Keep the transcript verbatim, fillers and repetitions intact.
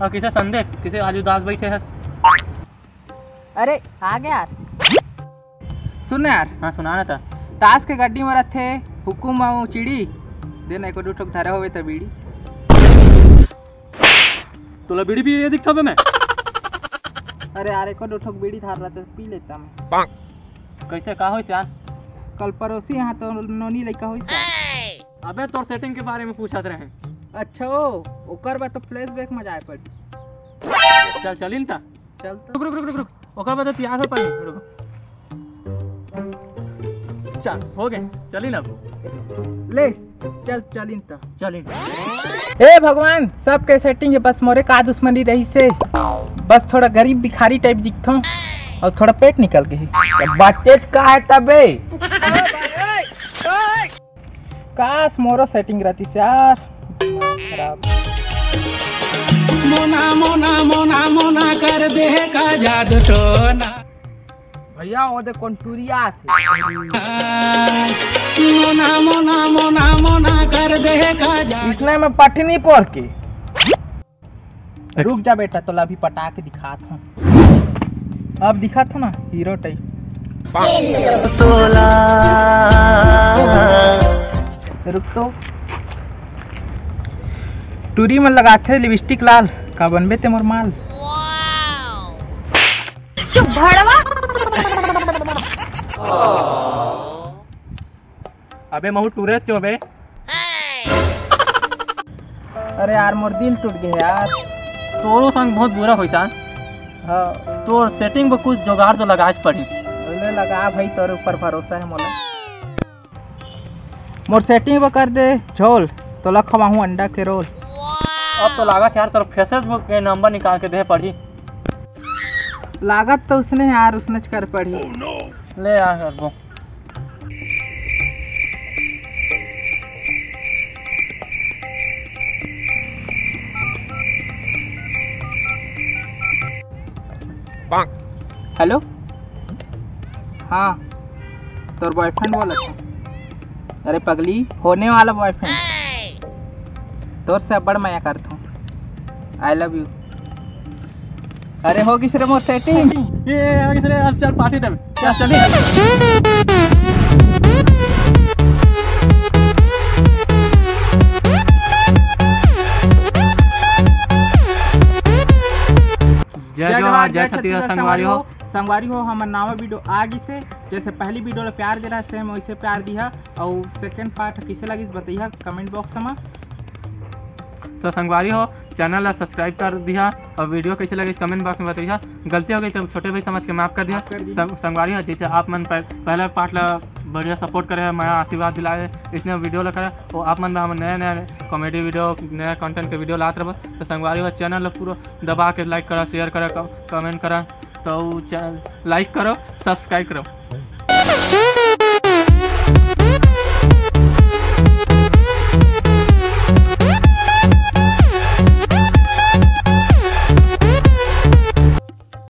अउ कइसे संदेश, कइसे आज उदास बइठे हस? अरे, आ गया यार। सुन ना यार। हाँ, सुना ना त। ताश के गड्डी में रथे हुकुम अउ चिड़ी। दे ना, एको दू ठोक धरे होवे त बीड़ी। तोला बीड़ी पिए दिखथों बे मैं? अरे यार, एको दू ठोक बीड़ी धर रहा त पी लेता मैं। कइसे, का होइस यार? कल पड़ोसी यहाँ तो नोनी लइका होइस यार। अबे, तोर setting के बारे में पूछत रहे। अच्छा, ओ, ओकर बाद तो flashback में जाए पड़ी। चल, चलिन त। चल तो। रुक, रुक, रुक, रुक, रुक। ओकर बाद तो तैयार हो पड़ी। रुक। चल, हो गए, चलिन अब। ले, चल, चलिन त। चलिन। ए भगवान, सबके setting हे, बस मोरे का दुश्मनी रहिसे। बस थोड़ा गरीब भिखारी type दिखथों अउ थोड़ा पेट निकल गे हे। बातेच का हे तबे? काश मोरो setting रहतिस यार। खराब। मोना, मोना, मोना, मोना कर दे का जादू टोना। भैया, वो दे कोन टुरिया आथे। मोना, मोना, मोना, मोना कर दे का जादू। इसने में पठनी पोर के। रुक जा बेटा, तोला अभी पटा के दिखात हूँ। अब दिखात हूँ ना, हीरो type। तोला। रुक तो। टूरी मन लगाथे लिपस्टिक लाल, का बनबे ते मोर माल। चुप भड़वा। अबे महू टूरे चो बे। अरे यार, मोर दिल टूट गए यार। तोरो संग बहुत बुरा होइस यार। हाँ। तोर setting पर कुछ जुगाड़ तो लगाए पड़ी। ले लगा भाई, तोरे ऊपर भरोसा है मोला। मोर setting पर कर दे झोल, तोला खवाहूँ अंडा के रोल। अब तो लागत यार, तोर Facebook के नंबर निकाल के दे पड़ी। लागत तो उसने यार, उसने कर पड़ी। ले यार, करबो। हेलो, हाँ, तोर boyfriend बोलत हे। अरे पगली, होने वाला boyfriend। तोर से अब्बड़ मया करथों। I love you। अरे हो गिस रे मोर setting। ए, ए, आ गिस रे, अब चल party देबे। चल, चली। जय जय जोहार, जवान, जय जय छत्तीसगढ़, छत्तीसगढ़ संगवारी हो। संगवारी हो, हमर नवा video आ गिस हे। जैसे पहली video ला प्यार दे रहा, same वैसे प्यार दिहा। अउ second part कइसे लगिस, बतइहा comment box में। तो संगवारी हो, channel ला subscribe कर दिहा अउ video कइसे लगिस comment box में बतइहा। गलती हो गई तो छोटे भाई समझ के माफ कर दिहा। माफ कर दिहा। संग-, संगवारी हो, जैसे आप मन पह-, पहला part ला बढ़िया support करे हे, मया आशीर्वाद दिलाए, इसने video ला करे, अउ आप मन ला हम नया नया comedy video, नया content के video लात रहबो। तो संगवारी हो, channel ला पूरा दबा के like करा, share करा, क-, comment करा, तो उ channel like करो, subscribe करो।